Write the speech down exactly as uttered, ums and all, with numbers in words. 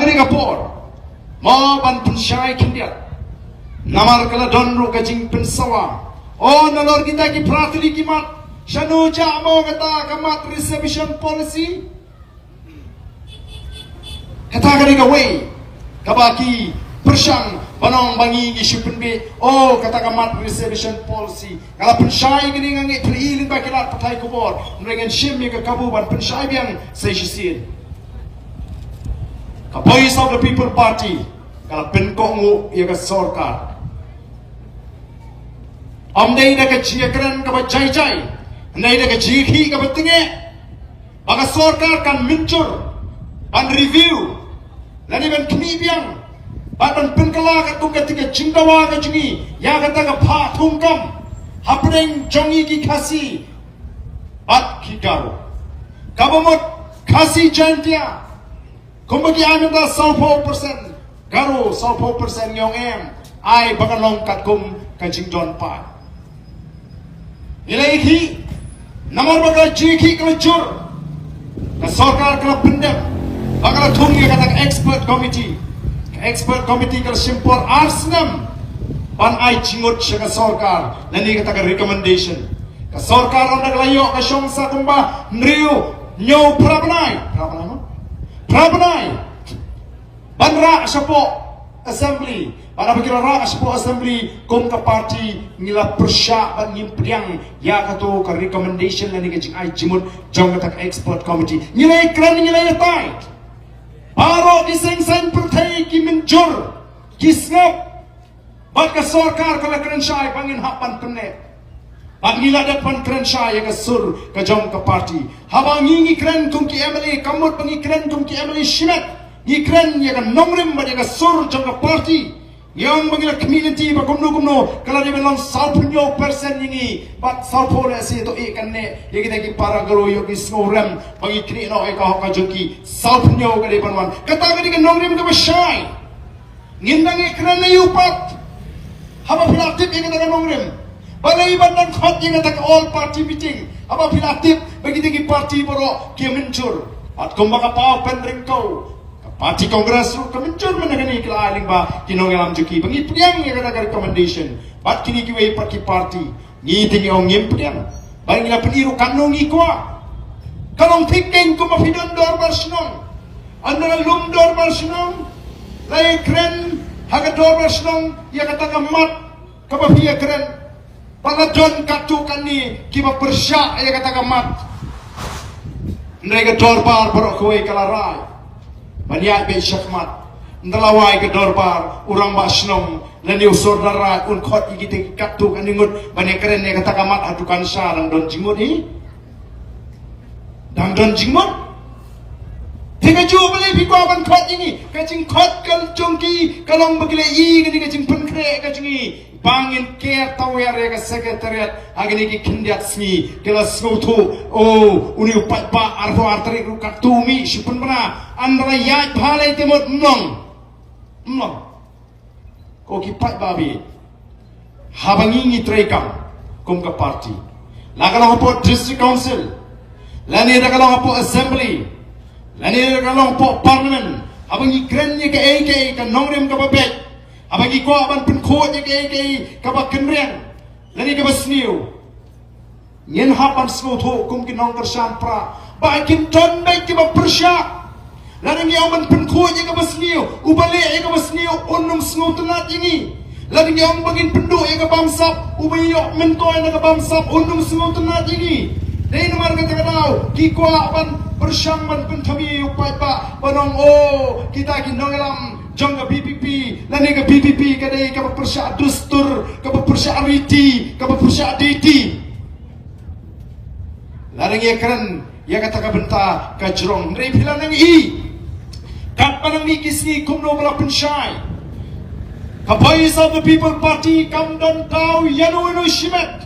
Kane ka por mo ban pynshai khyndiat, namar ka la don ruh ka jingpynsawa. O, nalor kita ki phra tylli ki mat, shano jah mo kata ka mat reservation policy? Kata ka dei kawei kaba ki pyrshang ban ong ba ngi ngi shu pynbeit. O, kata ka mat reservation policy ka la pynshai kane, nga ngeit phi la i lyngba ki lad pathai khubor. Hynrei ngan shim ïa ka kabu ban pynshai biang sa shisien. Ka Voice of the People Party ka la pynkohnguh ïa ka sorkar. Ym dei da ka jingkren kaba jai jai, ym dei da ka jingkhih kaba tynge, ba ka sorkar kan mynjur ban review lane ban khmih biang, ban ban pynkylla katkum kata ka jingdawa ka jong ngi ïa kata ka phah thungkam hapdeng jong ngi ki Khasi bad ki Garo. Kaba mut Khasi Jaintia, kumba ki ai mynta sawphew percent, Garo sawphew percent, ngi ong em, ai ba kan long katkum ka jingdon paid. Ngi la ïakhih namar ba ka jingkhih ka la jur. Ka sorkar ka la pyndep ba ka la thung ïa kata ka expert committee. Ka expert committee ka la shim por ar snem ban ai jingmut sha ka sorkar lane kata ka recommendation. Ka sorkar ynda ka la ïoh ka shong sa kumba hynriew, hynñiew, phra bnai, phra bnai mo? Phra bnai ban rah shapoh assembly. Bad haba ki la rah shapoh assembly, kum ka party ngi la pyrshah bad ngim pdiang ïa kato ka recommendation lane ka jingai jingmut jong kata ka expert committee. Ngi la ïakren, ngi la ïatai. Baroh ki seng saiñ pyrthei ki mynjur, ki sngap. Bad ka sorkar ka la kren shai ba ngin hap ban pynneh. Bad ngi la dep ban kren shai ïa ka sur ka jong ka party. Haba ngi ngi kren kum ki M L A, ka mut ba ngi kren kum ki M L A shimet. Ngi kren ïa ka nongrim bad ïa ka sur jong ka party. Ngi ong ba ngi la khmih lynti ba kumno kumno ka la dei ban long sawphew hynñiew percent ïa ngi bad sawphew lehse to ïa kane ïa kita ki para Garo ïoh ki sngewrem ba ngi khmih noh ïa ka hok ka jong ki, sawphew hynñiew ka dei ban wan. Kata ka dei ka nongrim kaba shai. Ngin dang ïakren ïa u pat. Haba phi la tip ïa kata ka nongrim, balei ban dang khot ïa kata ka all party meeting haba phi la tip ba kita ki party baroh ki mynjur? Bad kumba ka Paw Pynryngkaw, ka party Congress ruh ka mynjur mynta kane, ki la ai lyngba ki nongïalam jong ki ba ngi pdiang ïa kata ka recommendation. Bad kine kiwei pat ki party, ngi te ngi ong ngim pdiang. Ba ngi la pyni ruh katno ngi kwah. Ka long thik keiñ kumba phi don dorbar shnong. Ynda la lum dorbar shnong, la ïakren ha ka dorbar shnong ïa kata ka mat kaba phi ïakren. Ba la don katto katne kiba pyrshah ïa kata ka mat. Hynrei ka dorbar baroh kawei ka la rai ban ïaid beit shakhmat. Ynda la wai ka dorbar, u rangbah shnong lane u sordar raid un khot ïa kita ki katto katne ngut ban ïakren ïa kata ka mat ha dukan sha, dang don jingmut hi? Dang don jingmut? Te kajuh balei phi kwah ban khot ïa ngi? Ka jingkhot ka jong ki ka long ba ki la i kane ka jingpynkhreh ka jong ngi ba ngin ker tawiar ïa ka secretariat ha kine ki khyndiat sngi. Ki la sngewthuh, o, une u paidbah arphew ar tarik ruh katto u mih shu pynbna, ynda la ïaid bha lei te mut, ym long. Ym long. Ko ki paidbah ba ïeit, haba ngi ngi treikam kum ka party, la ka long hapoh District Council, lane da ka long hapoh Assembly, lane da ka long hapoh Parliament, haba ngi kren ïa kaei kaei ka nongrim kaba beit, haba ngi kwah ban pynkhuid ïa kaei kaei kaba kynriang lane kaba sniew, ngin hap ban sngewthuh kum ki nongkyrshan pra ba kin don beit kiba pyrshah. Lada ngi ong ban pynkhuid ïa kaba sniew, uba leh ïa kaba sniew un ym sngewtynnat ïa ngi. Lada ngi ong ba ngin pynduh ïa ka bamsap, uba ïoh myntoi na ka bamsap un ym sngewtynnat ïa ngi. Dei namar kata ka daw ki kwah ban pyrshang ban pynthame ïa u paidbah, ban ong, o, kita ki nongïalam jong ka V P P, lane ka V P P ka dei kaba pyrshah dustur, kaba pyrshah riti, kaba pyrshah deiti. Lada ngi ïakren ïa kata ka bynta ka jrong, hynrei phi la nang i, katba nang mih ki sngi kumno ba la pynshai, ka Voice of the People Party kam don daw ïano ïano shimet